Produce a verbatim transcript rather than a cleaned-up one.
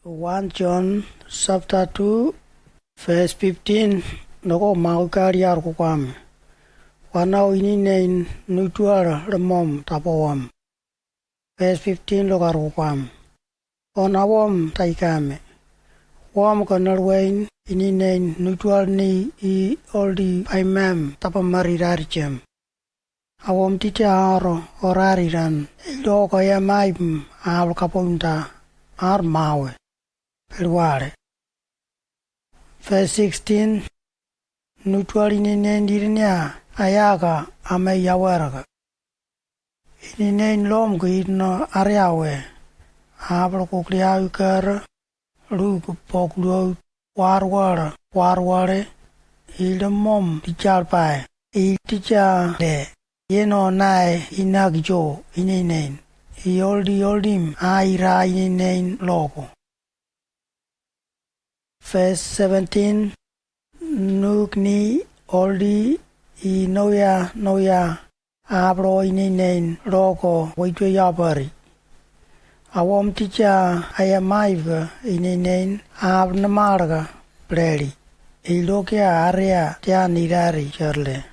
One John chapter two, verse fifteen, noko mauka ri aru kukwam. Wanao ininein nutual remom tapowam. Verse fifteen lok aru kukwam. Ona wom taikame. Wom ko nalwein ininein nutual ni i oldi paimam tapamarirarijem. Awom titia aro orariran, ilo ko yamaim abal kapointa ar mawe. Peluare. Verse sixteen. Nutual ininein irinia ayaka ame yawaraka. Ininein lom ko irino ariawe. Abal kukriau kara. Luk pokluo warwara warware, ilemom tijalpai, i tijale, yeno nai inakjo ininein, i oldi oldim aira ininein loko. Verse seventeen. Nuk ni oldi i noya noya abro ininein loko weitwe yabari. Awom tija ayamaivka ininein abnamarka bleli. Ilokia aria tian irari jarle.